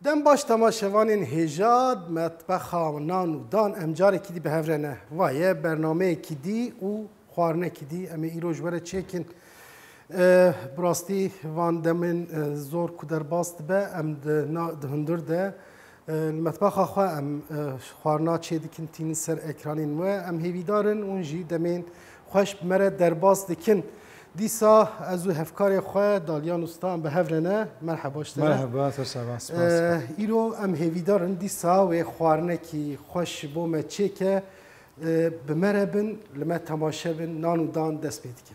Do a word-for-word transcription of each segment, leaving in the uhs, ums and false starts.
Dem baş temaşevanên hêja di metbexa nan û dan em carekî dî bi hev re ne. Vaye bernameyekî dî û xwarinekî dî em ê îro ji we re çêkin. E, bi rastî van demên, e, zor ku derbas dibe, em di na, di hundir de, e, li metbexa xwe em, e, xwarina çêdikin tînin ser ekranên we. Em hêvîdar in hûn jî demên xweş bi me re derbas dikin. Dîsa ez û hevkarê xwe Dalyan Usta em bi hev re ne. Merheba ji te re. Merheba, ser çava, spas. E, îro em hêvîdar in dîsa wê xwarinekî xweş ji bo me çêke. E, bi me re bin, li me temaşe bin, nan û dan dest pê dike.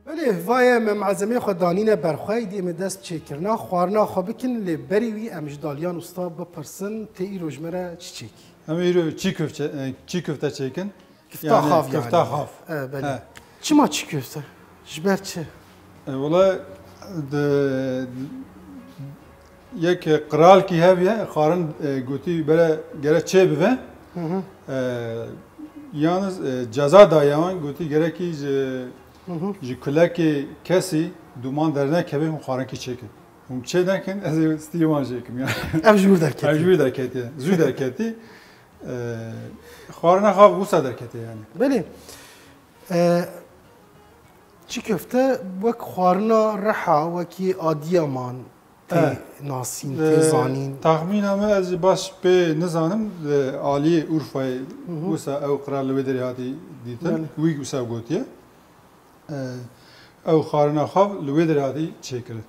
Belê, vaye me malzemeyê xwe danîne ber xwe, îdî em ê dest çêkirina xwarina xwe bikin, lê berî wî em ji Dalyan Usta bipirsin, tê îro ji me re çi çêkî? Em ê îro çî köfte, e, çî köfte çêkin. Kifta xav yani. Kifta xav. E, belê. He. Çima çî köfte? Ji ber çi? E, wele, di, yek qiralkî heviye, xwarin, e, gotî bere gere çê bive. Hı hı. E, yalnız, e, ceza daye wan, gotî gerekî ji, hı hı, ji kulekê kesî duman dernekeve, hûn xwarinkî çêkin. Hûn çê nekin, ez ê stî wan jêkim ya. Ev ji wir derketiye. Ev ji wir derketiye. Zû derketî. E, xwarina xwe wisa derketiye yani. Belê. E, çî köfte wek xwarina reha, wekî Adiyaman tê, e, nasîn, tê, e, zanîn. Taxmîna me, ez baş pê nizanim, li aliyê Urfayê, hı hı, wisa ew qiral li wê derê hatî dîtin. Belê. Wî wisa gotiye. E, ew xwarina xwe li wê derê hatî çêkirin.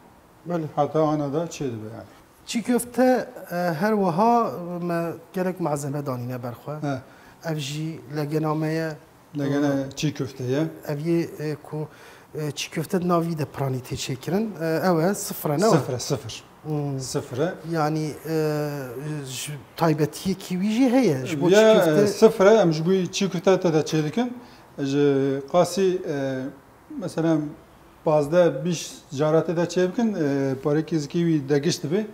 Belê. Heta ana da çê dibe yani. Çî köfte, e, her wiha me gelek malzeme danîne ber xwe. He. Ev jî legena me ye. Legena çî köfte ye. Ev yê, e, ku, e, çî köfte di nav wî de piranî tê çêkirin. E, ew e, sifre, ne? Sifre, sifir. Hmm. Sifir e. Yani, e, ji taybetiyekî wî jî heye. Ji bo çî köfte, e, sifir e, em ji bo çî köfte te de çêdikin. Ji qasî, e, mesela, pazdeh bîst cara tê de çêbikin, e, parekî zikî wî degiş dibe.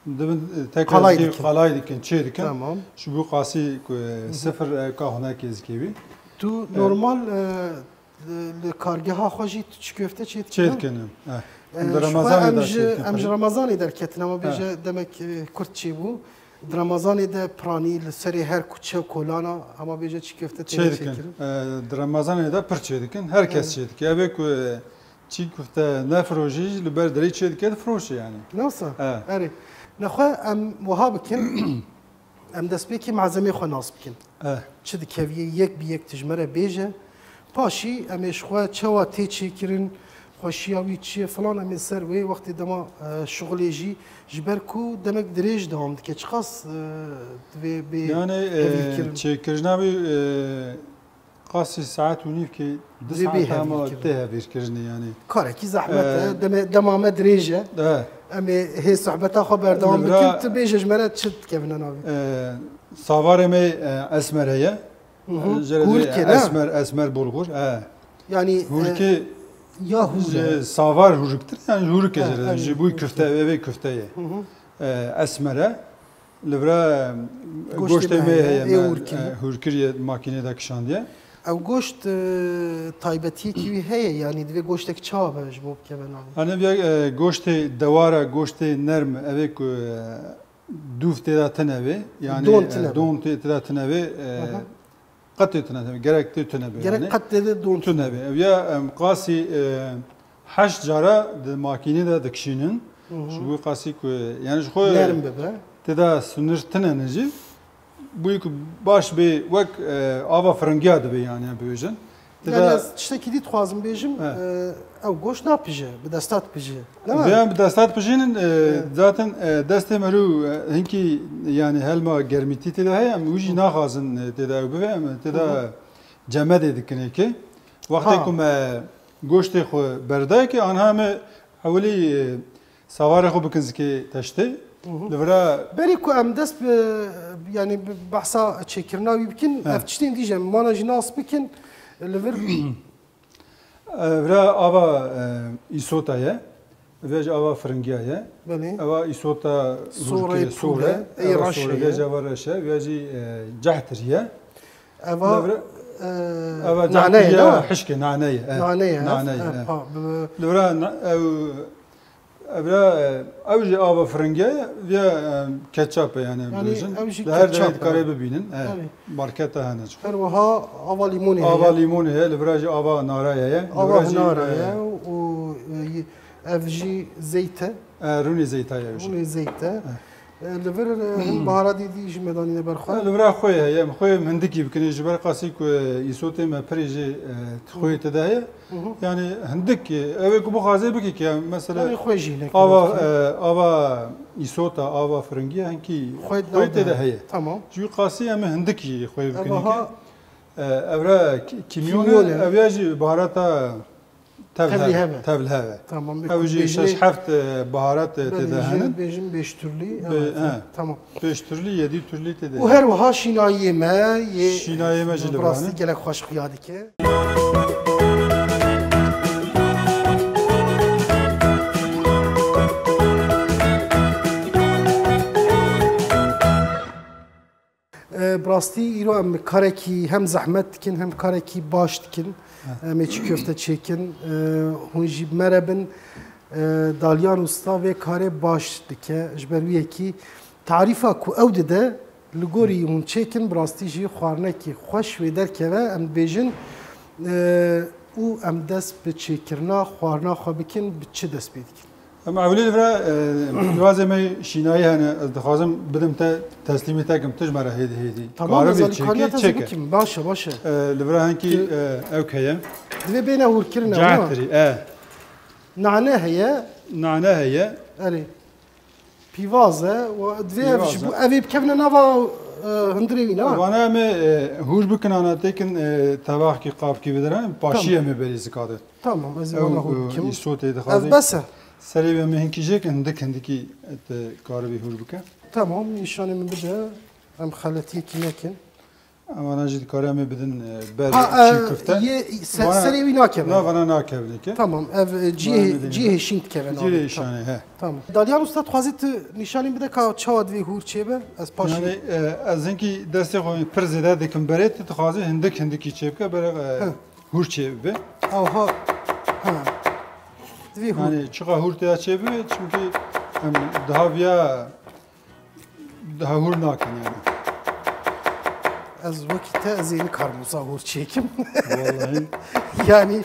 Dibin, e, tekrar qalay dikin. Qalay dikin, çê dikin. Tamam. Ji bo qasî ku, e, hı hı, sifir, e, ka hunekê zikî wî. Tu, e, normal, e, li, li kargeha xwe jî tu çî köfte çê dikin, ha? Çê dikin, e. E, di Remezanê de çê dikin. Em ji Remezanê derketin, ama, e, bêje demek, e, kurt çêbû. Di Remezanê de piranî li serê her kuçe û kolana, ama bêje çî köfte tê çêkirin. Çê dikin. E, di Remezanê de pir çê dikin. Her kes, e, çê dike. Ev ê ku, e, çî köfte nefirojî jî li ber derî çê dike, difiroşe yani. Nasıl? E. Erê. Nexwe em wiha bikin. Em destpêkê malzemeyê xwe nas bikin. Eh. Çi dikeviyê, yek bi yek tu ji me re bêje. Paşî em ê ji xwe çawa tê çêkirin, xweşiya wî çi ye filan, em ê ser wê wextê dema, e, şixulê jî, ji ber ku demek dirêj dewam dike. Çiqas, e, divê bê, yani, e, hevîrkirin? Çêkirina wî, e, Qasî saet û nîvkê, du saet ama tê hevîrkirinê yani. Karekî zehmet e, e, deme-, dema me dirêj e. E. Em ê hê sohbeta xwe berdewam bikin. Tu bêje ji me re çi dikevine navê? E, savarê me, e, esmer heye. Hı hı. Hûrikê, ne? Esmer, esmer bulgur. E. Yani, e, hûrikê ya hûr e? Savar hûriktir yani hûrikê. E, ji bo kifte, vê kifte ye. Hı hı. E, esmer e. Li vira goştê me heye, me, e, hûr kiriye, makînê de kişandiye. Ew goşt, e, taybetiyekî wî heye, yanî divê goştek çawa be ji bo bikeve navê? Hani bir, e, goştê dewar e, goştê nerm e, ev ê ku, e, Dûv tê de tune be, yani, Don e, tune be. don tê, tê de tune be, e, Aha. qet tê tune be, gerek tê tune be, Gerek yani. qet tê de don Tune be. Ev ya, em, qasî, e, heşt cara di makînê de dikişînin. Hı hı. Ji bo qasî ku, yani, ji xwe Nerm bibe. tê de sinir tune ne jî. Bûyî ku baş bê, wek, e, ava firingiya dibe, yani, em bibêjin. Tê Yani de ez tiştekî dî dixwazim bêjim, He. e, ew goşt napije, bi desta dipije. Değil mi? Vêyan bi desta dipijînin, e, Evet. zaten, e, destê merû, e, hinkî, yani, helma germîtî tê de heye, em wî jî Hı. naxwazin, e, tê de ew bibe, em tê de Hı hı. cemedê dikin êkê. Wextê Ha. ku me goştê xwe berdayê ke, anha me ewilî, e, savarê xwe bikin zikê teştê. Hı hı. Li vira Berî ku em dest bi, yani, bi behsa çêkirina wî bikin, He. ev tiştên dî jî em wana jî nas bikin. Li vir E, vira ava, e, îsota ye. Vira jî ava firingiya ye. Belê. Eva îsota Sorê rûçkê, pûr sor e. e, ey Eva reş sor e, heye. vira jî ava reş e, vira jî, e, cehtir ye. Eva, Li vira, e, eva nane cehtir ye, ye, ne? hişk e, nane ye, e. Nane ye, Nane ye, e, e. pa, bi- Li vira na-, ew, ev vira, e, ew jî ava firingiya ye, vira, e, ketçap e, yani, Yani, bibêjin. ew jî Li her ketçap derê e. dikare bibînin. E, Yani. marketa hene çi. Her wiha ava lîmonê Ava heye. lîmonê ye, li vira jî ava nara ye. Li Ava vira jî, hinara e, ye û, e, ev jî zeyt e. E, rûnê zeyta ye jî. Rûnê zeyt e. E. E, li vir, e, hin baharatê dî jî me danîne ber xwe. E, li vira xwê heye, em xwê em hindikî bikin, ji ber qasî ku, e, îsotê me pirê jî, e, xwê tê de heye. Hı hı. Yani hindik, e, ew ê ku bixwaze bike ki, mesela Yani xwê jî hinek ava, bike. e, ava îsota, ava firingiya hinkî Xwê xwê tê de de. heye. Tamam. Ji wî qasî em ê hindikî xwê E, bikin wiha ki. E, ev re ki-, kimyon e, Kimyon e. ev ya jî baharata tevlhev, Tevlî hev e. tevlhev e. Tamam, Ew jî bêjinê şeş heft, e, baharat, e, tê Belê, de jê henin. bêjin bêştürlî, Bê-, evet, he. tamam. Pêştürlî, yedî türlî tê de. Û her wiha şînayiyê me yê Şînayê me jî li rastî vir e. gelek xweş xuya dike. E, bi rastî îro em karekî hem zehmet dikin, hem karekî baş dikin. Heh. Em ê çî köfte çêkin. E, hûn jî bi me re bin. E, Dalyan Usta vê karê baş dike. Ji ber wî yekî tarîfa ku ew dide, li gorî hûn çêkin, bi rastî jî xwarinekî xweş wê derkeve, em dibêjin, e, û em dest bi çêkirina xwarina xwe bikin, bi çi dest pê dikin? Em ewilî li vira, e, pîvazê me şînayî hene, ez dixwazim bidim te, teslîmê te kim, tu ji me re hêdî hêdî. Tamam, ez karibî alîkariya çêkî, te zî çêke. bikim. Baş e, baş e. E, li vira hinkî, Tu e, ewk heye. Divê bêne hûrkirin ew, ne? Cehtirî, e. Nane heye. Nane heye. Erê. Pîvaz e. Wa divê ev Pîvaz ji e. bo, ev ê bikevine nava, e, hundirê wî, ne? Vana em ê, e, hûr bikin, ana têkin, e, tevaxkî, qabkî bidire. Paşî Tamam. em ê berî zikade. Tamam, ez ê Ew, vana hûr e, bikim. îsotê dixwaze. Ev bes e. Serê wê em ê hinkî jêkin, hindik hindikî te karibî hûr bike. Tamam, nîşanê min bide. Em xeletiyekî nekin. Em ana jî dikare em ê bidin, e, ber Ha, e, çî kufte. yê se-, Vana serê wî nakeve. Na, vana nakevine ke. Tamam, ev, e, cihê, Vana cihê şîn dikeve Cihê navê. şanê, he. Tamam. Dalyan Usta, dixwazî tu nîşanî bide ka çawa divê hûr çêbe? Ez paşî Yani, e, ez hinkî destê xwe pir zêde dikim berê, tu dixwazî hindik hindikî çêbike, berê, e, He. hûr çêbibe. Aha. Ha. Divê hûr. Yani çiqa hûr tê çêbibe, çünkü em daha viya daha hûr nakin yani. Ez wekî te, ez ê nikarim wisa hûr çêkim. Vallahi. Yani,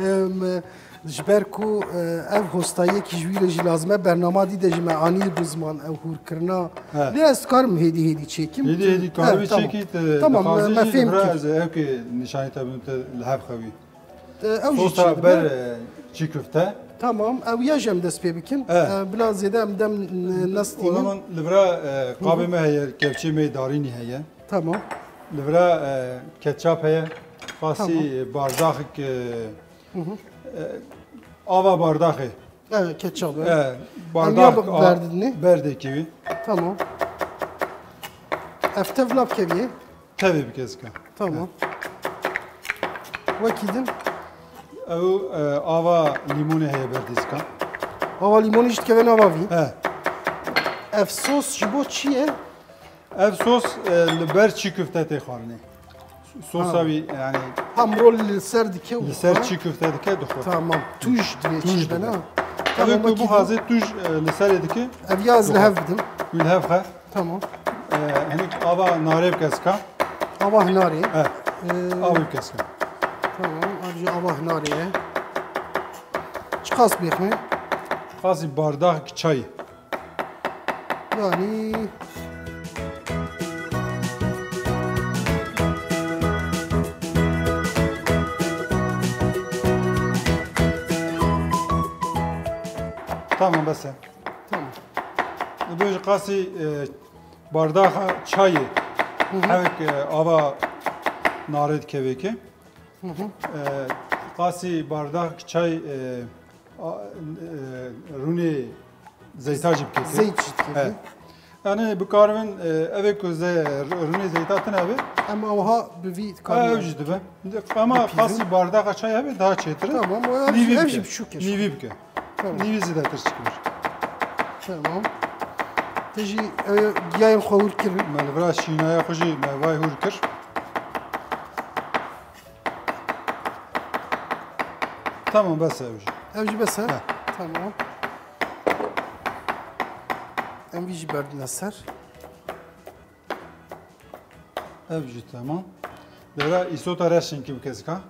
em, ji ber ku, e, ev hostayiyekî ji wî re jî lazim e, bernama dî de jî me anî bi ziman ew hûrkirina. He. Lê ez dikarim hêdî hêdî çêkim. Hêdî hêdî karibî Evet, tamam. çêkî, te Tamam, dixwazî me jî fêm li vira kir. ez ewkê nîşanî te bidim te li hev xewî. Te ew jî Sosa çêdibe. ber, e, çî kufte. Tamam, ew ya jî em dest pê bikin. E. E, bila zêde em dem n-, O nestînin. zaman li vira, e, qabê Hı hı. me heye, kevçê me darînî heye. Tamam. Li vira, e, ketçap heye. Qasî, Tamam. e, bardaxik, e, Hı hı. e, ava bardaxê. Evet, ketçap, evet. E, Em ya bardax, bi-, a, berdinê. berdekî wî. Tamam. Ev tevla bikeviyê. Tevê bike zika. Tamam. Wekî din. Ew, e, ava lîmonê heye berdî zika. Ava lîmonê jî dikeve nava vî. He. Ev sos ji bo çi ye? Ev sos, e, li ber çî kufte tê xwarinê. Sosa Ha. wî, yani Ha, miro li ser dike û li ser dixwe. çî kufte dike dixwe. Tamam. Tûj divê Tûj çi dibe, dibe. ne? Ev Tamam, ku wekî din. bixwaze tûj, e, li serê dike. Ev ya ez li Dixwe. hev bidim. Gul hev xe. Tamam. Ee, hinik ava narê bike zika. Ava hinarê. He. Ee, Avê bike zika. Tamam. Avcı ava hinarê ye. Çiqas bêxme? Qasî bardax çay. Yani Tamam, bes e. Tamam. Bêje qasî, e, bardaxa çayê. Hı hı. Hevek, e, ava narê dikeve ki. Hı hı. E, qasî bardax çay, e, a, e, rûnê zeyta jî bike ki. Zeyt jî dike ki. He. Yani bikaribin, e, evê ku ze-, rûnê zeyta tune be. Em awha bi vî Ha, ev dikarin. Jî dibe. Ama qasî bardaxa çay hebe daha çêtir e. Tamam, o ev Nîvî jî, ev bike. Jî biçûk e. Nîvî bike. Tamam. Nîvî zêdetir çikir. Tamam. Te jî, e, giyayên xwe hûr kir. Me li vira şînaya xwe jî me vay hûr kir. Tamam, bes e ev jî. Ev jî bes e? He. Tamam. Em vî jî berdine ser. Ev jî tamam. Lera îsota reşinkî bike zika.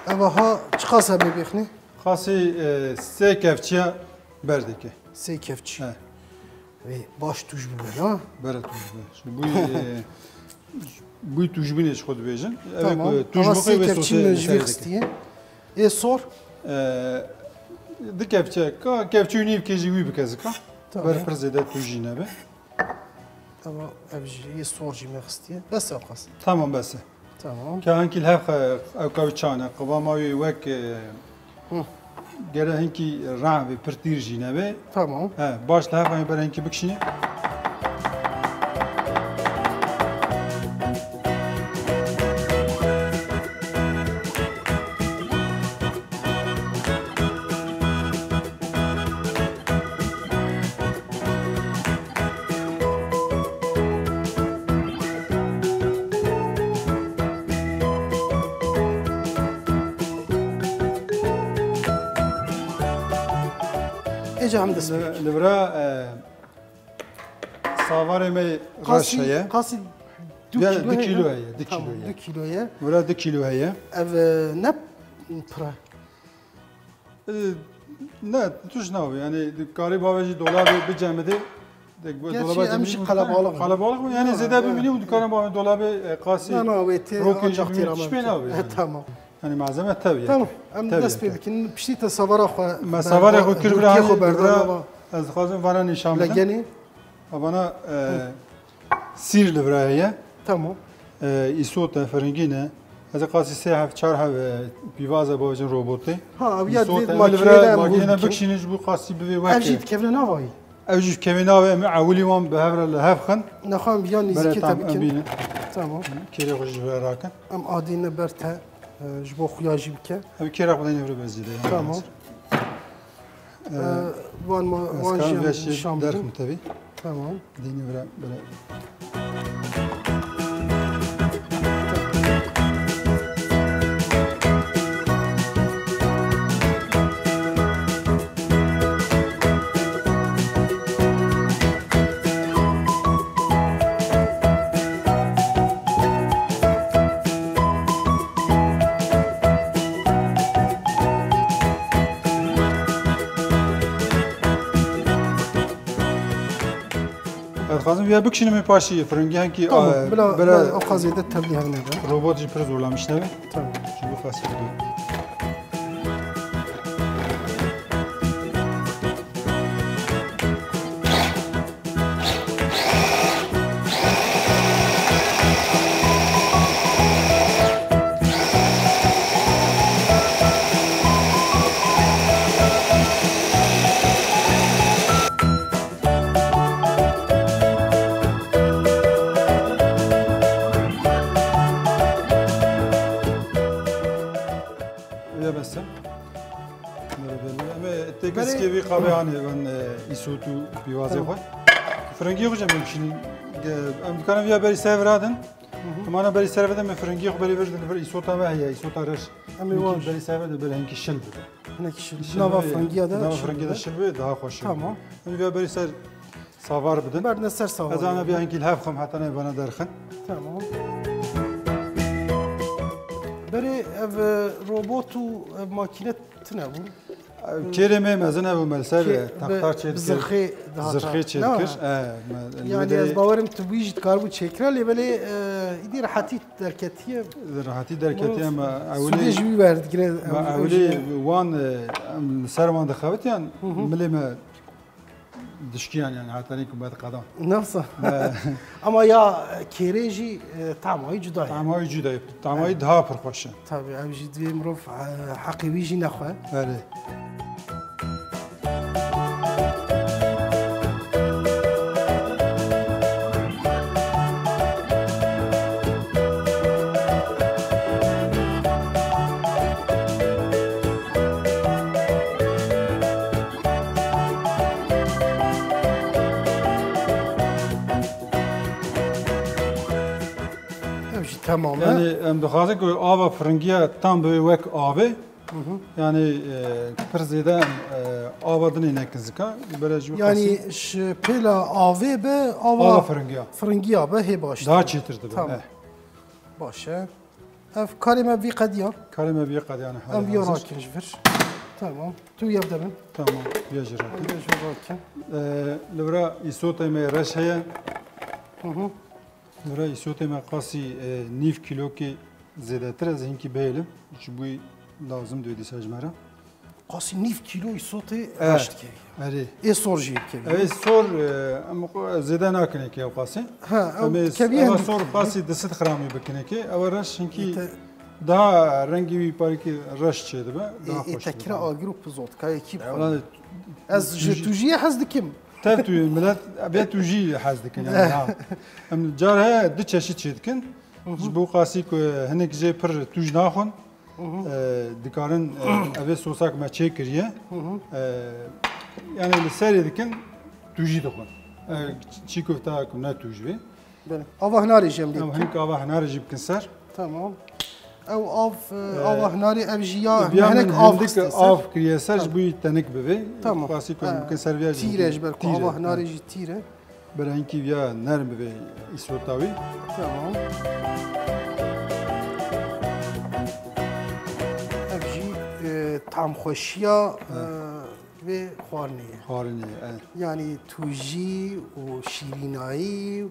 Ev aha çiqas hebe bêxnî? Qasî, e, sê kevçiya berdeke. Sê kevçî. He. Wê baş tûj bibe, ha? Bere tûj bibe. Şimdi bu, e, bu tûj bine ji xwe dibêjin. Ev Tamam. Ku tûj Ama bibe sê ve kevçî sote min ji vê xistiye. Ê sor? E, di kevçe, ka kevçe û nîv kê jî wî bike zika. Tamam. Ber pir zêde tûj jî nebe. Ama ev jî yê sor jî me xistiye. Bes ew qas. Tamam, bes e. Tamam. Ke hinkî li hev xe-, ew kewçan e, qivama wê wek, e, Hı. gere hinkî ran vê pir tîr jî nebe. Tamam. He, baş li hev xe ber hinkî bikişîne. Êca em dest pê Li, li vira, e, savarê me reş Qasî, heye. Qasî du Ya, kîlo du heye, kîlo ne? Heye, du Tamam, kîlo heye. Du kîlo ye. Vira du kîlo heye. Ev, e, ne pir e? E, ne, tişt nabê. Yani, karî bavê jî dolabê bicemidê. Gerçi dolaba em jî cemidê qelebalix in. Qelebalix in. Yani, Ha, zêde evet. Bimînî û dikana bavê dolabê, e, qasî Na, na, wê tê rokê ancak jî bimînî têra tişt pê me. Nabê yani. Tamam. Yani, malzeme tev yani. Tamam, em Tev dest pê yani. Bikin. Piştî te savara xwe Me berda-, savara xwe kir hurtiyê bira, xwe berdana bira, va. Ez dixwazim vana nîşan bidim. Legenê. Evana, e, Hı. Sîr li vira heye. Tamam. E, îsot e, firingî ne. Ez ê qasî sê hev, çar hev, e, pîvaze bavêjin robotê. Ha, ev ya Îsot divê e, makîne li vira de em makîne hûn bikin. Bikişînin ji bo qasî bivê wek. Ev jî dikevine navayî? Ev jî dikevê navê, em ê ewilî wan bi hev re li hev xin. Nexwe em yan Bere nîzikê tam te em bikin. Bînin. Tamam. Kêrê xwe jî ji vira rakin. Em adîne ber te, e, ji bo xuya jî bike. Ev kêra xwe deyne vira bezî de. Tamam. Ee, Ee, van ma-, ez van karim jî em vê şî nîşan derxim bidin. Tevî. Tamam. Dînî vira, vira. Ez dixwazim vêya bikişînim ê paşî firingî henkî, Tamam, e, bila, bila bila o qazê de tevlî hev nebe. Robot jî pir zorlamiş nebe. Tamam. Ji bo qasî. Vêya bes e. Em ê têkê Berê- sikê vî qabê anê, van, e, îsot û pîvazê Tamam. Xwe. Firingiyê xwe jî em bikişînin. Ge-, em dikarin vêya berî ser vira din. Hı hı. Em ana berî ser vira din, em firingiyê xwe berî vir din, vir îsota me heye, îsota reş. Em ê Hinkî wan berî ser vira din, berî hinkî şil bibe. Hinek şil. Şil Nava bibe, firingiya de nava şil firingiya de bibe. Şil bibe, daha xweş şil Tamam. Bibe. Em vêya berî ser Savar bidin. Berdine ser savar. Ez ana bir hinkî li hev xim heta ne bana derxin. Tamam. Berê ev, e, robot û ev makîne tune bû. Kêrê me mezin ev û me li ser, Kê-, e, texta bi, çê bi dikir. Zirxê dihata. Zirxê çê dikir. E, me, Yani ez bawerim tu wî jî dikaribû çêkira, lê belê, e, îdî rehetî derketiye. Rehetî derketiye, Mirov me ewilî sûdê ji wî werdigire, me ew, ew ewilî jî wan, e, em li ser wan dixebitiyan, Hı hı. milê me dişkiyan yani, heta nî ku me diqedan. Nasıl? He. Ama ya kêrê jî, e, tamayî cuda ye. Tamayî cuda ye. Tamayî He. daha pir xweş e. Tabii, ev jî divê mirov, e, heqê wî jî nexwe. Erê. Ev jî temam e. Yani em dixwazin ku ava firingiya tam bibe wek avê. Hı hı. Yani, e, pir zêde em, e, ava dinê nekin zika. Bere ji Yani qasî ji pêla avê be, ava Ava firingiya. firingiya be hê baş. Daha çêtir dibe, Tamam. eh. Baş e. Ev karê me vî qediya. Karê me vî qediya ne Em hale vîya hazir. rakin ji vir. Tamam. Tu yev de bin. Tamam, vîya jî rakin. Vîya jî rakin. Ee, li vira îsotê me reş heye. Hı hı. Li vira îsotê me qasî, e, nîv kîlokê zêdetir ez hinkî bihêlim. Ji bo lazim dibe dîsa ji me re. Qasî nîv kîlo îsotê Eh, reş dikevî. erê. Ê sor jî dikevî. Ev ê sor, e, em xwe zêde nakinekê ew qasî. Ha, ew Em ê dikevî eva hindik. sor qasî du sed gramî bikinekê. Ew reş hinkî Ê te- daha rengî wî parîkî reş çêdibe. Ê, Daha ê xweş te dibe. kira agir û pizot, kayekî Ya, bixwe. wala Ez ji tûjî- tûjiyê hez dikim. Tev tû millet, vê tûjî hez dikin yani, ha. Em car heye du çeşit çêdikin. Ji bo qasî ku hinek jê pir tûj naxwin. Hı hı. E, dikarin, e, evê sosa ku me çê kiriye. Hı hı. E, yani li serê dikin, tûjî dixwin. E, çî kufta ku ne tûj bê. Belê. Ava hinarê jî em lê Em bikin. Hinek ava hinarê jî bikin ser. Tamam. Ew av, e, E, ava hinarê ev jî ya bi ya hinek min av hindik xiste ser. av kiriye ser, Tamam. ji bo tenik bivê. Tamam. Qasî ku E, bikin ser viya jî tîr e bikin. ji ber ku Tîr e, ava hinarê e. jî tîr e. Bira hinkî viya nerm bivê îsota wî. Tamam. Ev jî, e, tamxweşiya, Hı. e, vê xwarinê ye. Xwarinê ye, e. Yanî tûjî û şîrînayî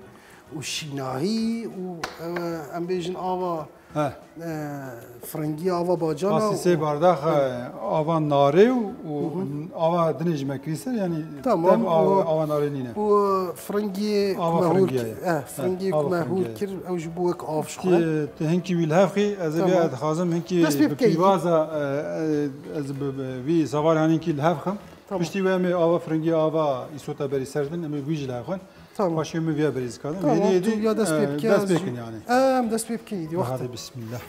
û şînahî û, e, em bêjin ava He. E, firingî ava bacana Qasî sê û bardax, e, ava narê û, û Hı hı. ava dinê jî me kirî ser, yanî Tamam, tev av, o, ava narê nîne. o firingî Ava ku me hûr firingî kir, ye. e, He, firingî ava ku me hûr firingî ye. kir, ew ji bo wek av ji xwe. Ti, ti hinkî wî li hev xî, ez ê Dest vê pê ez bikeyî. dixwazim hinkî Dest pê bi bikeyî. pîvaza, e, e, ez bi, bi, vî savarê hinkî li hev xim. Tamam. Piştî wê em ê ava firingî, ava îsota berî ser din, em ê wî jî li hev xwin. Tamam. Paşê min viya berî zikadin. Tamam, Hêdî tu hêdî, ya dest pê e, bike, dest ez pê jî kin yani. Em dest pê bikin, îdî wexte. Hadi bismillah.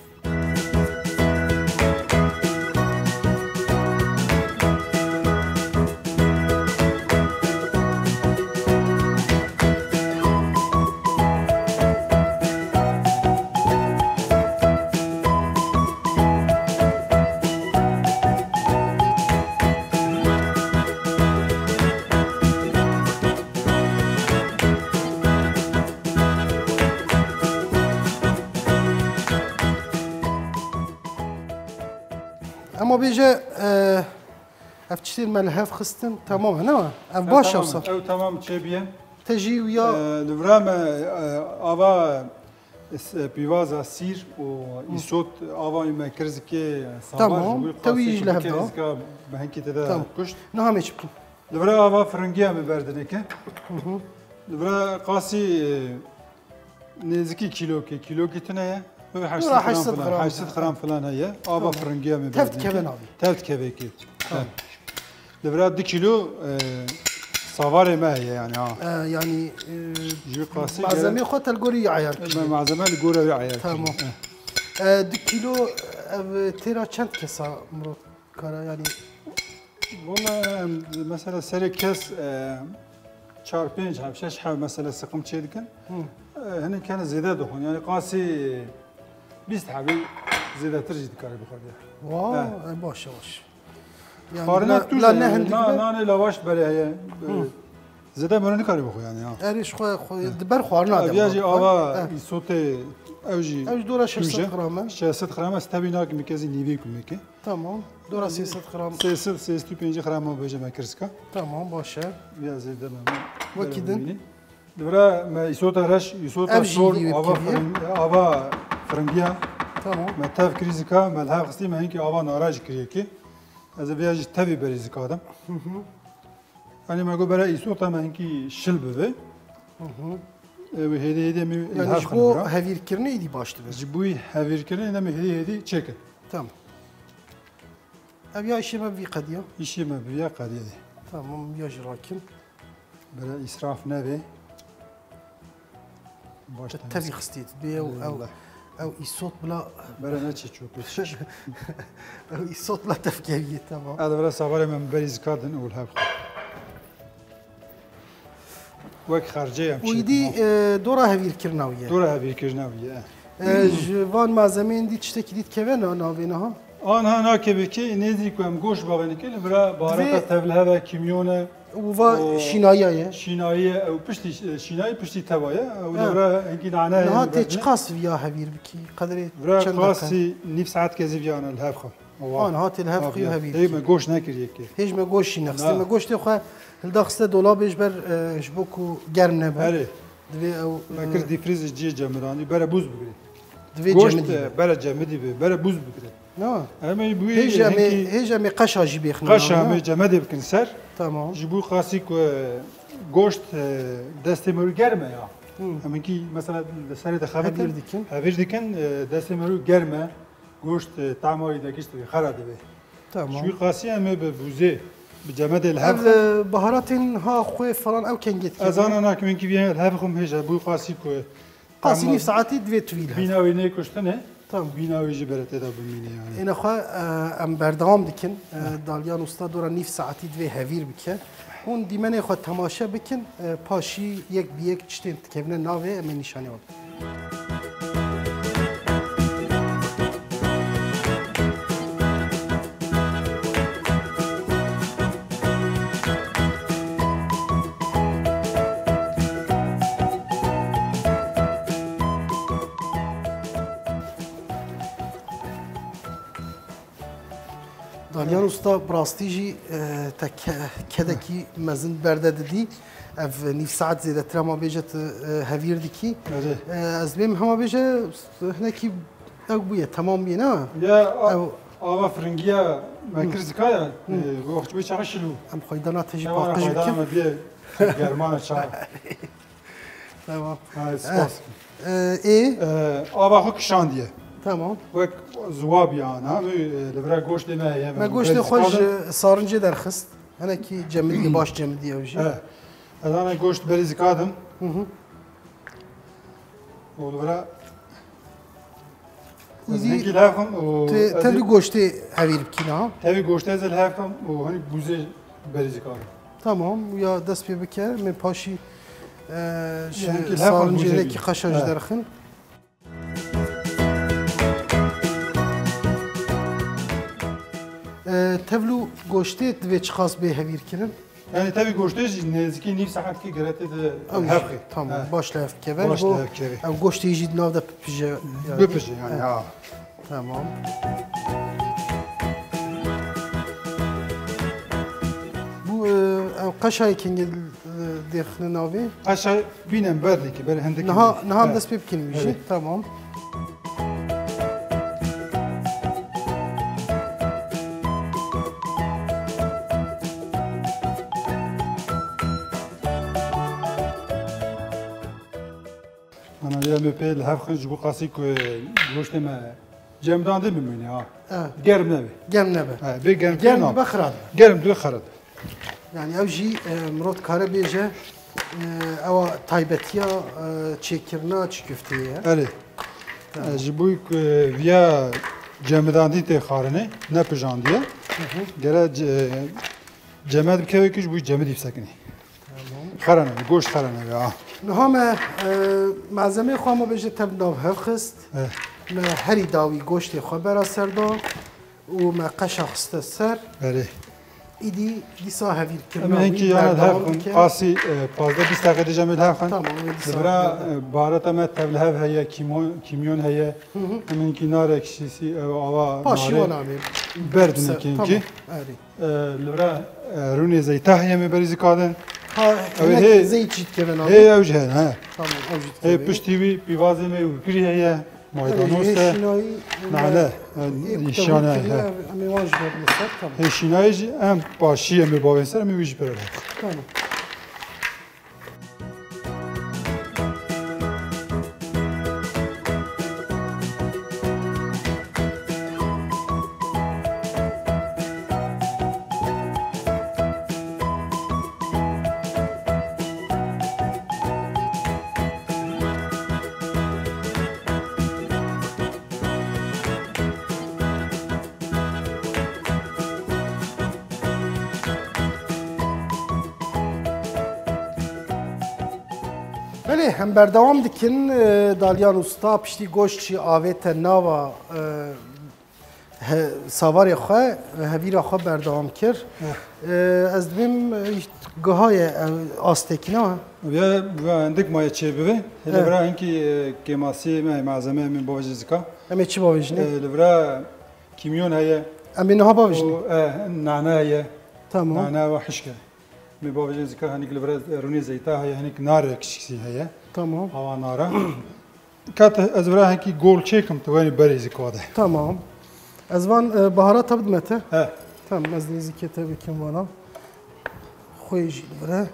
Ema bêje, e, ev çitên me li hev xistin, temam e, ne? Ev baş e tamam, wisa. Ew temam çêbiye. Te jî wiya E, li vira me, e, ava, e, pîvaza sîr û Hı. îsot ava me kir zikê sabar Tamam, ji wî te wî qasî jî ku li hev bikê da. zika bi hinkî te de Tamam. kuşt. Niha me çi bikin? Li vira ava firingiya me berdineke. Hı hı. Li vira qasî, e, nêzikî kîlokê, kîlokî tune ye. Li vira heşt sed gram filan, heşt sed gram filan heye. Ava Tamam. firingiya me Tev berdineke. dikeve navî. Tev dikeve kê. Tamam. He. Li vira du kîlo, e, savarê me heye yani ha. E, yani, e, Ji wî qasî malzemê gere- xwe te li gorî wî ayar Me- kiriye. Malzeme li gora wî ayar Tamam. kiriye. He. E, du kîlo ev têra çend kesa mirov kara yani? Valla, em, mesela serê kes, e, çar pênc heb, şeş heb mesela siqim çê dikin. Hı. E, hinek kene zêde dixwin. Yani qasî bîst hebî zêdetir jî dikare bixwe diye. Wa, He. e, baş e, baş. Yani Xwarina la- tûj la e, ne hindik na- be? Nanê lawaş berê heye. E, Hı. Zêde mero nikarî bixwe yani ha. Erê ji xwe, xwe di ber xwarina de. Ev ya jî ava îsotê, ew jî. Ew jî dora şeş sed gram e. Şeş sed gram e, ez tevî nakim, kezî nîvî kumekê. Tamam. Dora sê sed gram. Sê sed, sê sed û pêncî gram bêje me kir zika. Tamam, baş e. Ya zêde me. Wekî din. Li vira me îsota reş, îsota sor, ava firing-, ava firingiya. Tamam. Me tev kirî zika, me li hev xistî, me hinkî ava nara jî kiriyekê. Ez ê vêya jî tevî berî zika dim. Hı hı. Hani me got bere îsota me hinkî şil bibe. Hı hı. Ew hêdî hêdî em ê li hev xin bira. Yani ji bo hevîrkirinê êdî baş dibe. Ji bo hevîrkirinê em ê hêdî hêdî çêkin. Tamam. Ev ya îşê me bi vî qediya. Îşê me bi vîya qediya de. Tamam, ya jî rakim. Bere îsraf nebe. Baş tevî xistî, dibê ew, ew, ew îsot bila. Bere neçe çok. Ew îsot bila tevkeviyê, tamam. Ev bere sabarê me berî zikardin û li hev xwe. Wek xercê em. Û îdî, e, dora hevîrkirina wî ye. Dora hevîrkirina wî ye. E, ji van malzemeyên dî tiştekî dî dikeve na-, navê niha? Anha nakeve kê, nêzî ku em goşt bavênike, li vira baharata tevlihev e, kîmyon e. Û va şînayiya ye. Şînayî ye, ew piştî, şînayî piştî teva ye. Ew li vira hinkî nane. Niha tê çiqas viya hevîr bikî? Qedrê çend deqe? Vira qasî nîv saet kezî viya ne li hev xwe. Wan hatê li hev xwe hevî. Hêj me goşt nekiriye ki. Hêj me goşt jî nexistê. Me goştê xwe hilda xiste dolabê ji ber, e, ji bo ku germ nebe. Erê. Divê ew, me kir dîfrîz ciyê cemidanî, bere bûz bigire. Divê cemidî be. Bere cemidî be, bere bûz bigire. Na. Em ê bûyî hêj em ê, hêj em ê qeşa jî bêxin. Qeşa em ê cemedê bikin ser. Tamam. Ji bo qasî ku, e, goşt, e, destê me germ e ya. Em hinkî mesela li serê de xebit hevîr dikin. Hevîr dikin, e, destê me germ e. Goşt, e, tama wî de gişt xera dibe. Tamam. Ji wî qasî em ê bi bûzê, bi cemedê li hev. Ev, e, baharatên ha xwe falan ew kengê dike. Ez ana nakim hinkî vî li hev xwe hêja bû qasî ku. Qasî nîv saetî divê tu vî li hev. Bîna wî nê kuştine. Tamam. Bîna wî jî bere tê de bimîne yani. Êne xwe, e, em berdewam dikin. E, Dalyan Usta dora nîv saetî divê hevîr bike. Hûn dîmenê xwe temaşe bikin. E, paşî yek bi yek tiştên dikevine navê em ê nîşanê we bidin. Dalyan Usta, bi rastî jî, e, te ke-, kedekî mezin berde didî. Ev nîv saet zêdetir hema bêje tu, e, hevîr dikî. Erê. E, ez dibêm hema bêje hinekî ew bûye, temam bûye, ne? Ya, a-, ew ava firingiya me kir zikaya, e, wextî çaxê şil bû. Em xweydana te jî paqij bikin. Xweydana me bê germana çax. Tamam. Ha, spas. Eh, eh, ê? Eh, ava xwe kişandiye. Tamam. Wek ziwab ya, na, e, li vira goştê me heye. Me goştê xwe ji sarincê derxist. Hinekî cemidî, baş cemidî ew jî. Eh. Ez ana goşt berî zikadim. Hı hı. Û li vira Ez hinkî li hev xim û tevlî goştê hevîr bikî niha. Tevî goştê ez li hev xim û hinî bûzê berî zikarim. Tamam, ya dest pê bike, min paşî, e, ji sarincêrekî qeşa ji derxin. E, tevlû goştê divê çiqas bê hevîr kirin? Yani tevî goştê jî nêzîkî nîv saetkî gere tê de hev xê. Tamam, baş li hev keve. Baş li hev keve. Ev goştê jî di nav de bipije. Bipije yani, ha. Tamam. Bu, e, ev qeşayê kengê, e, dêxine navê? Qeşa bînem berdekî, ber hindekî. Niha, niha dest pê bikin jî. Tamam. Ana vê em ê pê li hev xin ji bo qasî ku goştê me cemdan de bimîne ha. Evet. Germ nebe. Germ nebe. Ha, bê germ. Germ be xirab. Germ dibe xirab. Yani ev jî, e, mirov dikare bêje, e, ewa taybetiya, e, çêkirina çi köfteyê ye. Erê. Tamam. E, ji bo ku viya cemidandî tê xwarinê, ne pijandiye. Hı hı. Gere ce-, cemed bikeve ku ji bo cemidî bisekinî. Tamam. Xerene, goşt xerene ya. Niha me, e, malzemeyê xwe ma bêje tev nav hev xist. Eh. Me herî dawî goştê xwe bera ser da. û me qeşa xiste ser. Erê. Îdî dîsa hevîr kirina Em wî hinkî yana li hev berdewam xwin. dike. Qasî, e, pazdeh bîst deqe dî em li hev xwin. Tamam, em dîsa Li vira, hevîr. e, baharata me tevlihev heye, kîmo-, kîmyon heye. Hı hı. Em hinkî nar ekşisi, ew ava Paşî narê wan amê. berdin Ser-, hinkî hinkî. tamam, erê. E, li vira, e, rûnê zeyta heye me berî zikadin. Ha, Ew ê hinek hê, zeyt jî dikeve navê. hê ew jî hene, he. Tamam, ew jî Hê dikeve. piştî wî pîvazê me û girî heye. Maydanoz Hê te şînayî, nane, e, hê şînayê, kutewî he. Em ê wan jî berdine ser, tamam. Hê şînayê jî em paşî em ê bavên ser, em ê wî jî berdin. Tamam. Belê, em berdewam dikin. E, Dalyan Usta piştî goşt jî avête nava, e, he-, savarê xwe, hevîra xwe berdewam kir. Heh. E, ez dibêm, e, gihaye, e, astekî ne? Ya, ya, hindik maye çê bibe. Hele Heh. bira hinkî, e, kêmasî me, malzeme min bavêjin zika. Em ê çi bavêjinê? E, li vira kîmyon heye. Em ê niha bavêjinê? Û, e, nane heye. Tamam. Nane ve hişk e. Me bavêjin zika, hinik li vira rûnê zeyta heye, hinik nar ekşisî heye. Tamam. Hava nara. Kat ez vira hekî gol çêkim, tu wenî berê zika de. Tamam. Ez van, e, baharata bidime te. He. Tamam, ez nêzîkê te bikim vana. Xwê jî li vira.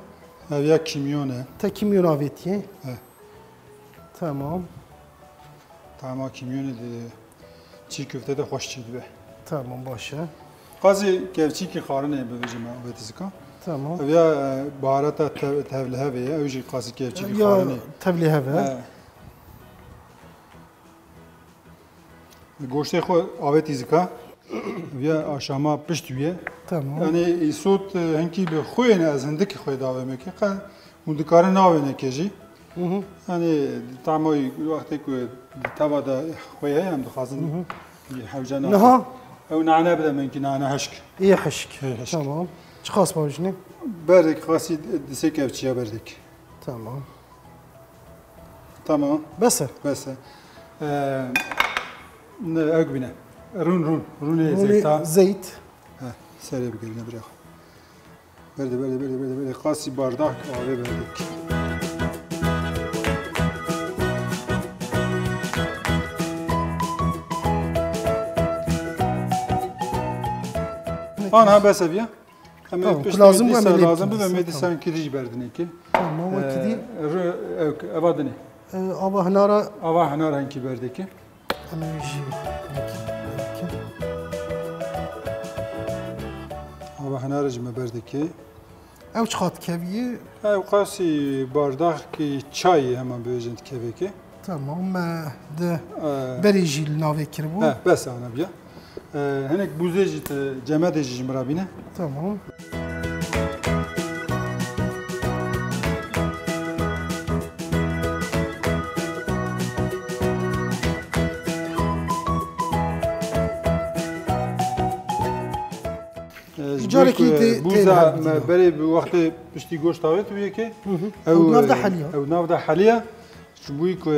Ev ya kîmyon e. Te kîmyon avêtiye. He. Tamam. Tama kîmyonê de çî köfte de xweş çî dibe. Tamam, baş e. Qasî kevçîkî xarinê bibêjim me avêtî zika. Tamam. Ev ya, e, baharata tev-, tevlihevê ye. Ew jî qasî kevçîkî Ya xarinê. tevliheve. He. Goştê xwe avêtî zika. Ev ya aşama pişt wî ye. Tamam. Yani îsot, e, hinkî bi xwê ne ez hindik xwê davê me ke. Qe Hûn dikarin navêne ke jî. Hı hı. Yanî, tama wî wextê ku di tava de xwê heye, em dixwazin Hı hı. hewce nakin. Niha? Ew nane bide min ki nane hişk. Ê hişk. Ê hişk. Tamam. Çiqas bavêjinê? Berdek qasî di sê kevçiya berdek. Tamam. Tamam. Bes e? Bes e. Ee, ne, ew bîne. Rûn, rûn. Rûnê Rûnê zeyta. zeyt. He, serê bigirine bira. Berde, berde, berde, berde, berde. Qasî bardak avê berdik. Anha bes ev ya. Em Tamam, pişt ku lazim bû, em dîsa ê lê lazim bikin bibe, dîsa, me dîsa tamam. Kidî jî berdinê ki. Tamam, o Ee, kidî? ru-, ew, eva dinê. Ee, ava hinara. Ava hinara hinkî berdê ki. Em ê jî bikin. Ava hinara jî me berdê ki. Ew çiqat keviyê? Ew qasî bardaxkî çayê hema bibêjin kevê ki. Tamam, me di Ee, berê jî li navê kiribû. He, bes ana biya. Ee, hinek bûzê jî te cemedê jî ji min re bîne. Tamam. Ee, ji Carekî bo ku tê-, bûza tê me hevdîna. Berê bi wextê piştî goşt avêt bûye ki, Hı hı. ew, Ew navda e, heliya. Ew navda heliya. Ji bo ku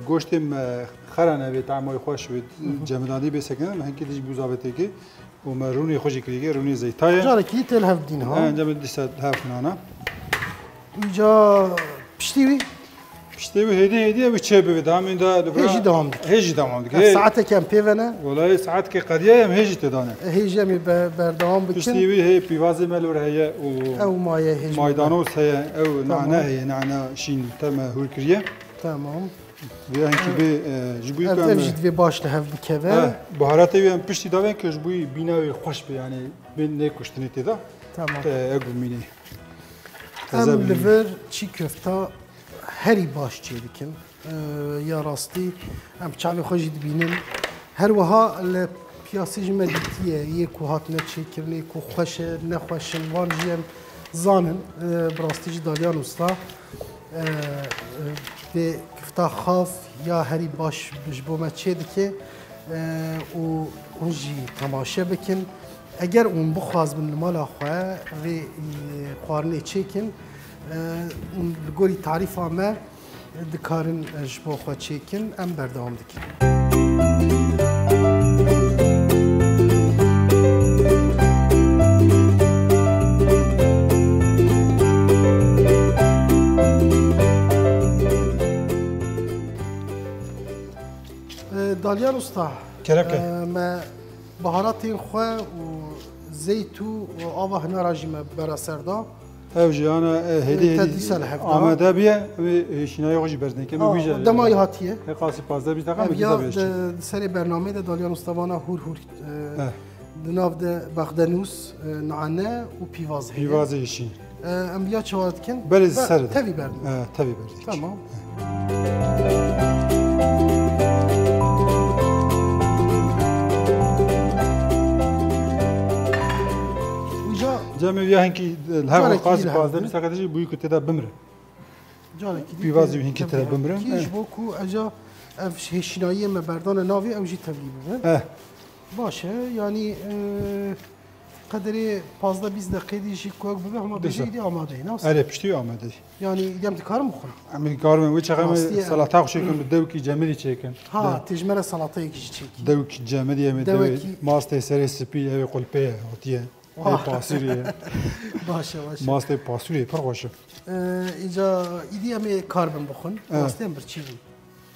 goştê me xera nebe, tama wî xweş be, Hı hı. cemidandî bê sekine, me hinkî dî jî bûza vê têkê û me rûnê xwe jî kirî, rûnê zeyta ye. Carekî tê li hev dîn ha. Encamê dîsa hev nana. Îca piştî wî? Piştê wî hêdî hêdî ew çê bibe, daha min da Hê jî dewam dike. Hê jî dewam dike. Ev saeteke em pê ve ne? Welayi saeteke qediya em hê jî tê dane. Hê jî em ê be-, berdewam bikin. Piştî wî hê pîvazê me li wir heye û Ew maye hê jî maydanoz heye, ew Tamam. nane heye, nane şîn te me hûr kiriye. Tamam. Vê hinkî bê, e, ji bo Ev, ku em, ev jî divê baş li hev bikeve. e, baharatê wê em piştî davên ke ji bo bîna wê xweş be, yani bê nêkuştinê tê de. Tamam. E, ew bimîne. Teze Em bimîne. Li vir çî köfta herî baş çê dikin. E, ya rastî em çavê xwe jî dibînin. Her wiha li piyasê jî me dîtiye, yê ku hatine çêkirinê, ku xweş e, nexweş in, van jî em zanin. E, bi rastî jî Dalyan Usta, e, vê kifta xav ya herî baş ji bo me çê dike, e, û hûn jî temaşe bikin. Eger hûn bixwazbin li mala xwe vê, e, xwarinê çêkin, e, hûn li gorî tarîfa me dikarin, e, ji bo xwe çêkin. Em berdewam dikin. E, Dalyan Usta, Kerem ke. e, me Baharatên xwe û zeyt û ava hinara jî me bera ser da. Ev jî ana, e, hêdî Te hêdî dîsa li hev da. amade bûye, wê hêşînayê xwe jî berdin. Kemî Ha, wî jî dema yê hatiye. Hê qasî pazdeh bîst deqa Ev mi ya dîsa bêşî. di, di serê bernameyê de Dalyan Usta vana hûr hûr, e, Eh. di nav de baxdenûs, e, nane û pîvaz heye. Pîvazê hêşîn. E, em ya çawa dikin? Berê Be-, ser de. Tevî berdin. E, tevî berdin. Tamam. Uca Cem ya hinkî, e, her Carekî qasî yine pazdeh hevdin. bîst dakika jî bûyî ku tê de bimire. Carekî dî Pîvazî tê hinkî tê de bimire. Kî Eh. ji bo ku eca ev hêşînayiyê me berdane navê ew jî tevlî bibe. Eh. Baş e, yanî, e, qederê pazdeh bîst deqê dî jî ku ew bibe, hema Dîsa. bêjê dî amade ye, nas? Erê, piştî amade ye. Yanî, îdî em dikarin bixwin? Em dikarin, wê çaxa em Rastî ye. salata xwe çêkin, bi dewkî cemidî çêkin. Ha, De- tê ji me re salatayekî jî çêkî. Dewkî cemidî em ê Dewekî. dewê mastê serê spî, ew ê qulpê ye, hatiye. Wah. Ê pasûrê ye. Baş e, baş e. Mastê pasûrê pir xweş e. Ee, îca îdî em ê kar bin bixwin. Evet. Rastî em birçî bin.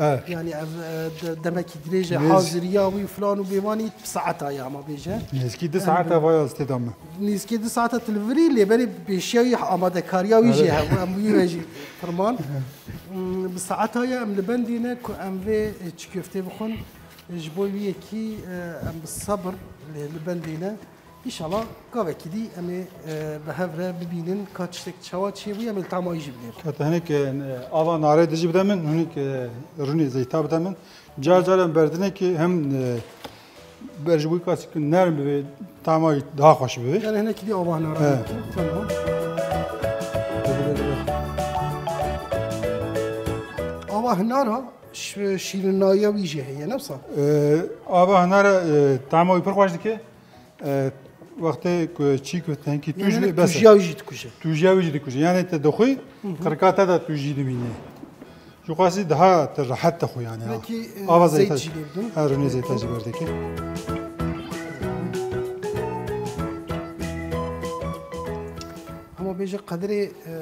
Evet. Yanî ev, e, de-, demekî dirêj e, Nêz- haziriya wî filan û bêvanî bi saeta ye, ama bêje. Nêzkî du Em saeta bi- vaya ez tê de me. Nêzkî du saeta tu li vir î, lê berê pêşiya wî amadekariya wî jî Evet. hebû, em wî re jî firman. Hmm, bi saeta ye, em li bendê ne ku em vê, e, çi köftê bixwin. Ji bo wî yekî, e, em bi sebir li, li bendê ne. Înşallah gavekî dî em ê, e, bi hev re bibînin ka tiştek çawa çêbûye, em ê li tamahî jî binêrin. Kete hinek, e, ava narê dijî bide min, hinek, e, rûnê zeyta bide min. Car car em berdine ki hem, e, ber ji bo kasî ki nerm bibe, tamahî daha xweş bibe. Yani hinekî dî ava hinara Evet. bikin. Tamam. Ava hinara ş-, şîrinayiya wî jî heye, ne wisa? E, ava hinara, e, tamahî pir xweş dike. E, wextê ku çî ku tenkî Yani tûj bê, bes e. Tûjiya wî jî dikuje. Tûjiya wî jî dikuje. Yani te dixwî, Hı hı. qirika te de tûjî dimîne. Ji xwesî daha te rehet dixwî yani, ha. Peki, e, Ava zeyt zeyta jî lê bidin. Ha, rûnê zeyta jî berdekî. Ama bêje qedirê, e,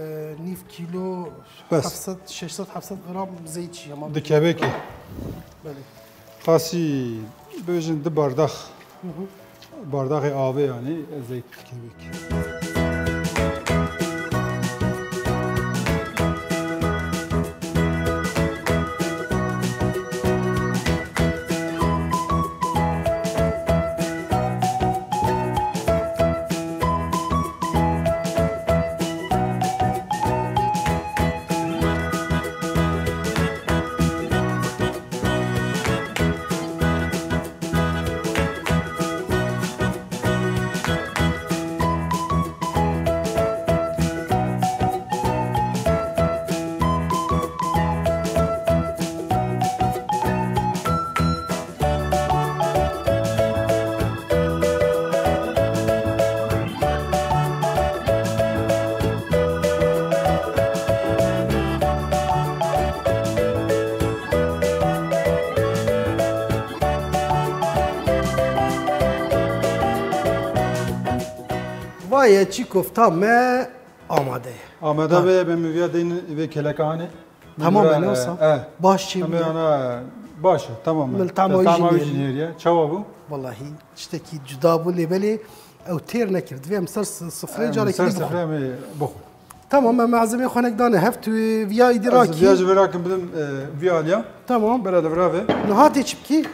nîv kîlo Bes. heft sed, şeş sed heft sed gram zeyt jî ama Dikeve ki. Belê. Qasî bêjin du bardax. Hı hı. Bardaxê avê, yanî zeyt dikevek. Vaye çî kofta me amade ye. Amade Ha. be, ben mi viya deyni ve keleka hanê. Tamam, Mira, ben olsa. e, e. Baş çê Em bûye. ana baş e, tamam e. Min tama Te wî jî tama wî jî nêriye. nêriye. Çawa bû? Wallahî, tiştekî cuda bû, lê belê ew têr nekir. Divê em ser s-, sifreyê Em carekî ser dî bixwin. sifreyê em ê bixwin. Tamam, me malzemeyê xwe nek dane hev, tu viya îdî Ez rakî. viya ji vê rakim bidim, e, vî aliya. Tamam. Bera li vira ve. Niha tê çi bikî?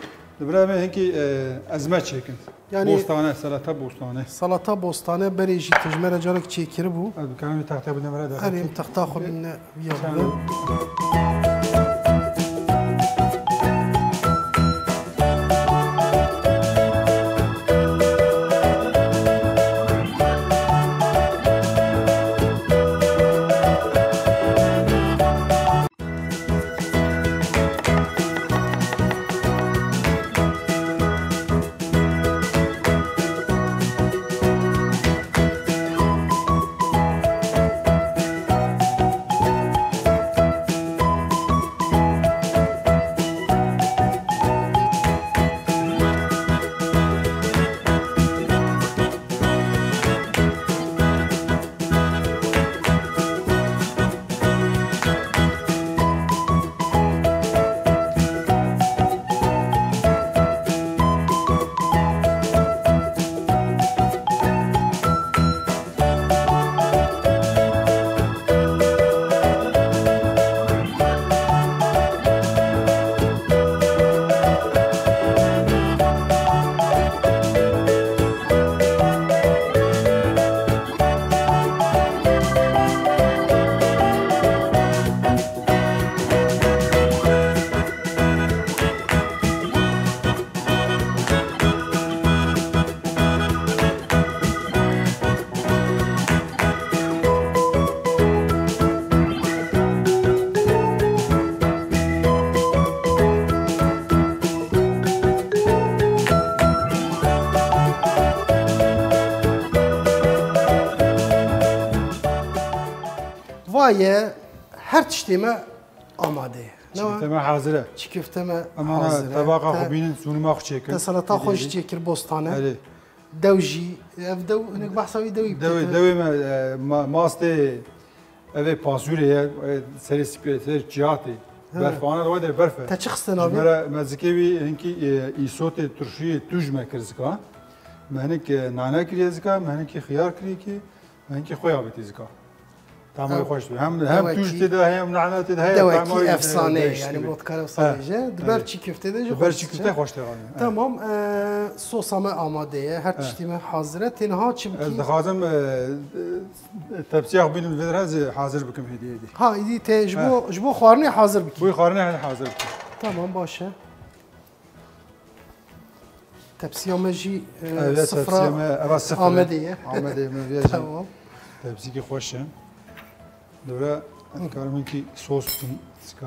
Li vira ve hinkî, e, ezme çêkin. Yani Bostane, salata bostane. Salata bostane berê jî tijmere carek çêkiribû. Ez dikarim vî texte bidem vira de. Erê, em texta xwe bîne viya Sen- bide. Ye, her tiştê me amade ye. Ne Çîkifte me hazir e. Çîkifte me Emana hazir e. Tebaqa Te, xwe bînin, sunuma xwe çêkin. Te salata xwe jî çêkir bostane. Erê. Dew jî, ev dew, hinek behsa wî dewî Dewê, bike. Dewê me, e, ma-, mastê, ev ê pasûrê ye, e, serê spî ye, serê çiya tê. He. Berfane de wede berf e. Te çi xiste navê? Ji me re, me zikê wî hinkî, e, îsotê turşiyê tûj me kir zika. Me hinek, e, nane kiriye zika, me hinkî xiyar kiriye kî, me hinkî xwe ya bitî zika. Tamam, Ew xweş dibe. Hem, hem dewekî, tûj tê de, hem nane tê de, heye, dewekî tamam, efsane ye, değişik yani, dibe. Motkar efsane ye. He, evet. Di ber çî köfte de jî xweş dibe. Di ber çî köfte xweş dibe. Tamam, e, sosa me amade ye, her tiştî me hazir e. Tênha çimkî Ez dixwazim, e, e, tepsiya xwe bînim vê re, ez ê hazir bikim hêdî hêdî. Ha, îdî te ji bo, ji bo xwarinê hazir bikî. Bo xwarinê hazir bikim. Tamam, baş e. Tepsiya me jî, e, Ev ya sifra tepsiya me, eva sifir e. Amedê ye. Amedê ye, me viya jî. Tamam. Tepsîkî xweş e. Dewre ez karim hinkî sos bikim, sika.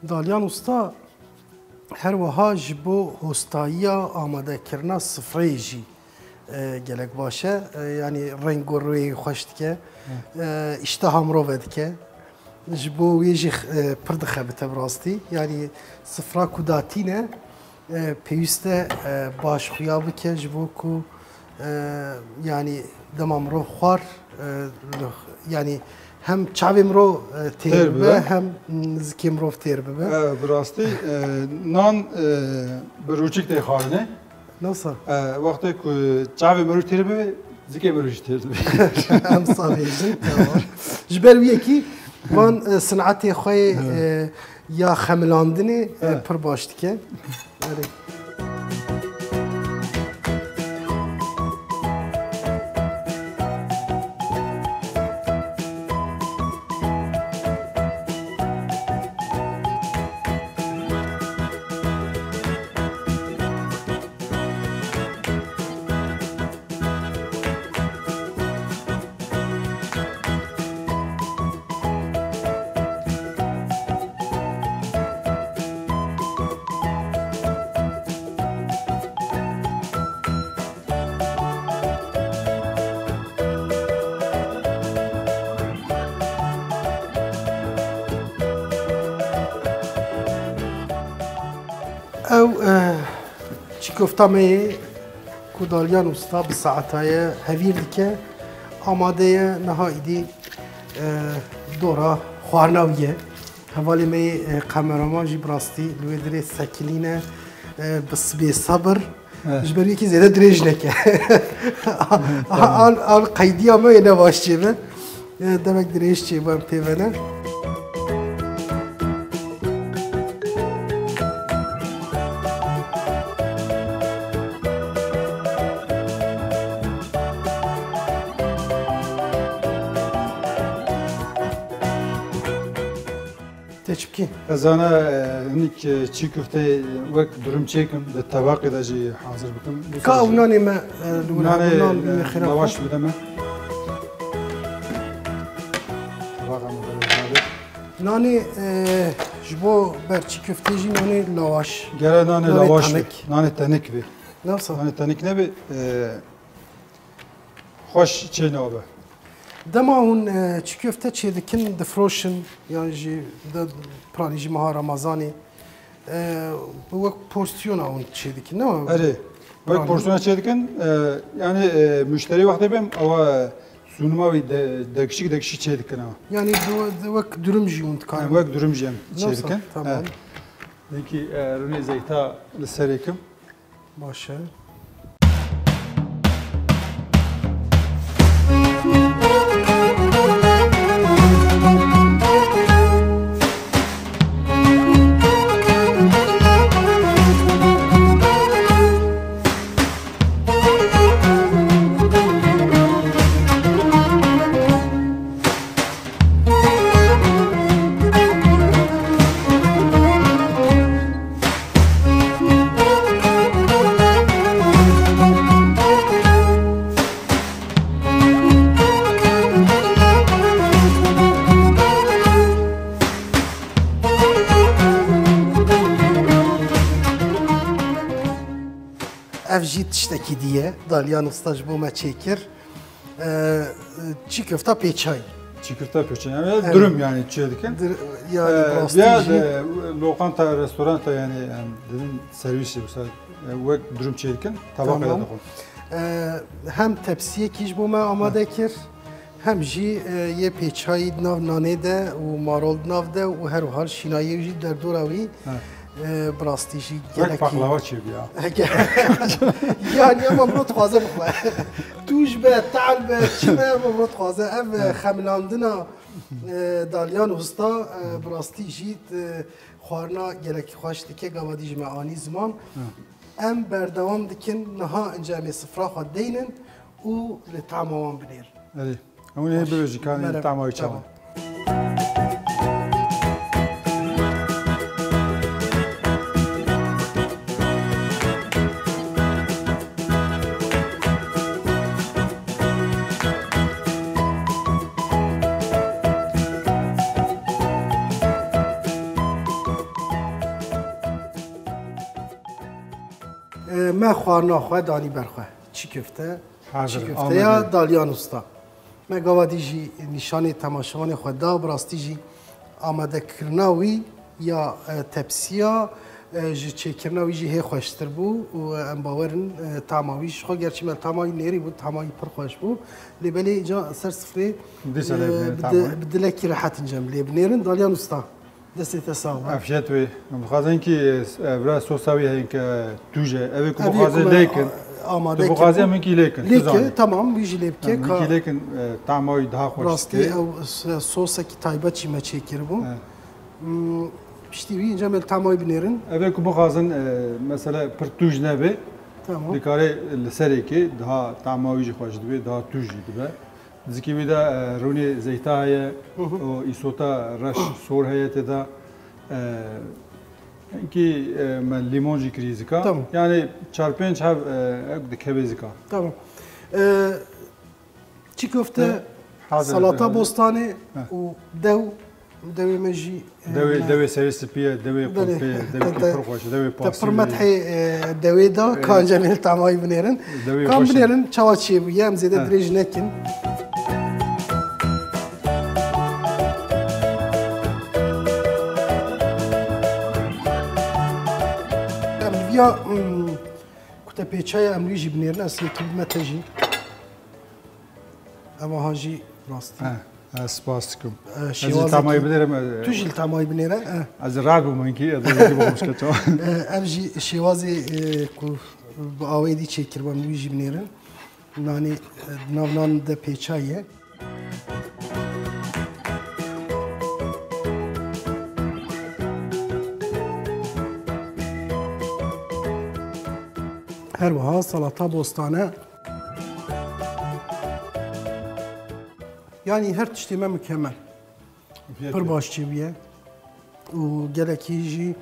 Dalyan Usta her wiha ji bo hostayiya amadekirina sifreyê jî, e, gelek baş e. E, yanî reng û rûyê xweş dike. Hı. E, îşteha mirov vedike. Ji bo wê jî, e, pir dixebite bi rastî. Yanî sifra ku datîne, e, pêwîst e, e, baş xuya bike ji bo ku, e, yanî dema mirov xwar, e, li, yanî hem çavê mirov, e, têr Têr bibe, bibe. Hem, mm, zikê mirov têr bibe. E, bi rastî, e, nan, e, bi rûçik tê xwarinê. Nasıl? E, wextê ku çavê mirov têr bibe, zikê mirov jî têr dibe. Em sabêjin, tamam. Ji ber wî yekî van, e, sinetê xwe yê, Evet. e, ya xemilandinê, e, Evet. pir baş dike. Erê. Ew, e, çîkofta me yê ku Dalyan Usta bi saeta ye hevîr dike, amade ye, niha îdî, e, dora xwarina wî ye. Hevalê me yê, e, kameraman jî bi rastî li wê dirê sekinîne, e, bi sibê sebir. Evet. Ji ber wî yekî zêde dirêj neke. Tamam. An, an qeydiya me yê ne baş çêbe. E, demek dirêj çêbe em pê ve ne. Te çi bikî? Ez zana, e, hinik, e, çî köfte wek durum çêkim, di tebaqê de jî hazir bikim. Ka ew nanê me, e, li wir Nanê, hebû nan e, wê xêra lawaş xwe. Bide me. Tebaqa me de nabê. Nanê, e, ji bo ber çî köftê jî nanê lawaş. Gere nanê Nanê lawaş be. Tenik. Nanê tenik be. Nasıl? Nanê tenik nebe, e, Xweş çê nabe. Dema hûn, e, çi köfte çêdikin, difroşin, yan jî de piranî jî meha Remezanê, e, wek porsiyona hûn çêdikin, ne? Erê, wek Piranî. Porsiyona çêdikin, e, yani, e, müşterî wextê bêm, ewa sunuma wî de, dekişik dekişik çêdikin ewa. Yani, de, de wek durum jî hûn dikarin. Yani, wek durum jî em Nasıl? Çêdikin. Tamam. He. Peki, e, rûnê zeyta li serê kim. Baş e. Jî tiştekî dî ye, Dalyan Usta ji bo me çêkir. E, çî köfta pêçayî. Çî köfta pêçayî. Yani Evet. Durum yani çê dikin. Dir, yani Ee, rastî ya jî. De, lokanta, restoranta yani, yani dedim servis yoksa, e, wek durum çê dikin. Tabak Tamam. Dixwin. E, hem tepsiyekî ji bo me amade kir, hem jî, e, yê pêçayî di nav nanê de û marol di nav de û her wiha şînayê jî derdora wî. Ha. E, bi rastî jî Wek gelekî. Paklava çêbû ya. Yani ama mirov dixwaze bixwe. Tûj be, tehl be, çi be, ama mirov dixwaze. Ev, e, xemilandina, e, Dalyan Usta, e, bi rastî jî, e, xwarina gelekî xweş dike, gava dî ji me anî ziman. Em berdewam dikin, niha ince em ê sifra xwe deynin û li tama wan binêrin. Erê. Hûn ê Baş. Bibêjin, kanê Merhaba. Tama wî çawa? Tamam. E, me xwarina xwe danî ber xwe. Çî köfte. Hazir, Çî köfteya amade. Dalyan Usta. Me gava dî jî nîşanê temaşevanê xwe da, bi rastî jî amadekirina wî ya, e, tepsiya, e, ji çêkirina wî jî hê xweştir bû û em bawer in, e, tama wî ji xwe, gerçî me tama wî nêrî bû, tama wî pir xweş bû. Lê belê îca ser sifrê, Dîsa lê e, binêrin bi tama di-, wî. Bi dilekî rehet ince em lê binêrin. Dalyan Usta. Destê te sax be. Efşet wê. Em dixwazin ki, e, vira sosa wî heyîn ke tûj e. Ev ê ku Ev ê bixwaze ku me lêkin. Amade Tu bixwazî kir. Em hinkî lêkin. Tu Lêke, zanî. Tamam, wî jî lê bike. Em hinkî Ka- lêkin, e, tama wî daha xweş Rastî dike. Ew s- sosekî taybet jî me çêkiribû. Evet. Hmm, Piştî wî înca me li tama wî binêrin. Ev ê ku bixwazin, e, mesela pir tûj nebe. Tamam. Dikare li serê ke daha tama wî jî xweş dibe, daha tûj jî dibe. Zikê wî de, e, rûnê zeyta heye, Hı hı. û îsota reş sor heye tê de. E, hinkî, e, me lîmon jî kirî zika. Tamam. Yani çar pênc heb, e, ek dikeve zika. Tamam. E, çî köfte, E, hazir. Salata bostanê Heh. Û dew, dewê me jî Dewê, dewê serê spî ye, dewê Belê. Qulpê ye, dewê Te, te, pir xweş, dewê te pir pasî ye. Methê, e, dewê da, Evet. Ka cem el tamayî binêrin. Dewê Kan xweş e. Binêrin, çawa çêbûye, em zêde Evet. Dirêj nekin. Em viya, hmm, kute pêçaya em wî jî binêrin, ez sê tu bime te jî. Eva ha jî rastî. He, ez spas dikim. E, Ez jî şêwazekî tamayî binêrim, e, Tu jî li tamayî binêre. E. Ez rahat bûm hinkî, ez ê jî bixwim çawa. E, ev jî şêwazê, e, ku bi awê dî çêkiribû, em wî jî binêrin. Nanê, e, nav nan de pêçaye. Her wiha salata bostane. Yanî her tiştê me mukemel. Pir baş çêbûye û gelekî jî,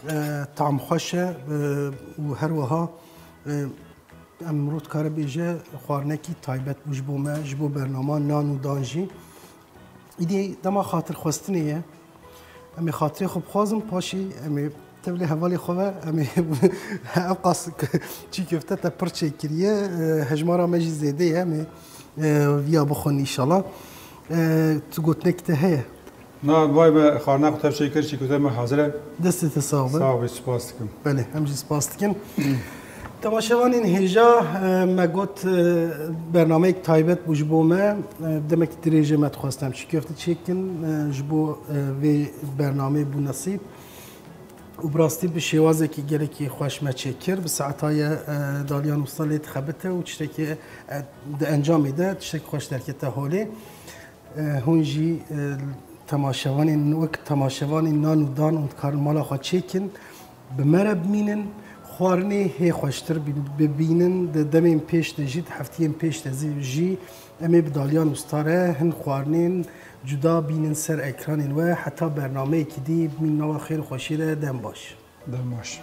e, tam xweş e, e, û her wiha, e, em mirov dikare bêje xwarinekî taybet bû ji bo me, ji bo bernama nan û dan jî. Îdî dema xatirxwestinê ye. Em ê xatirê xwe bixwazin, paşî em ê tevlê hevalê xwe ve, em ê ev qas çî köfte te pir çêkiriye, e, hejmara me jî zêde ye, em ê, e, viya bixwin înşallah. E, tu gotinekî te heye? Na, vay be, xwarina xwe tev çêkir, çî köfte me hazir e. Destê te sax be. Sax be, spas dikim. Belê, em jî spas dikin. Temaşevanên hêja, e, me got, e, bernameyek taybet bû ji bo me. E, demekî dirêj e me dixwest em çî köfte çêkin, e, ji bo, e, vê bernameyê bû nesîb. Û bi rastî bi şêwazekî gelekî xweş me çêkir. Bi saeta ye, e, Dalyan Usta lê dixebite û tiştekî, e, di encamê de tiştekî xweş derkete holê. E, hûn jî, e, temaşevanên, wek temaşevanên nan û dan hûn dikarin mala xwe çêkin. Bi me re bimînin, xwarinê hê xweştir bi-, bibînin. Di demên pêş de jî, di heftiyên pêş de zî-, jî em ê bi Dalyan Usta re hin xwarinên cuda bînin ser ekranên we. Heta bernameyekî dî, bimînin nava xêr û xweşiyê de, dem baş. Dem baş.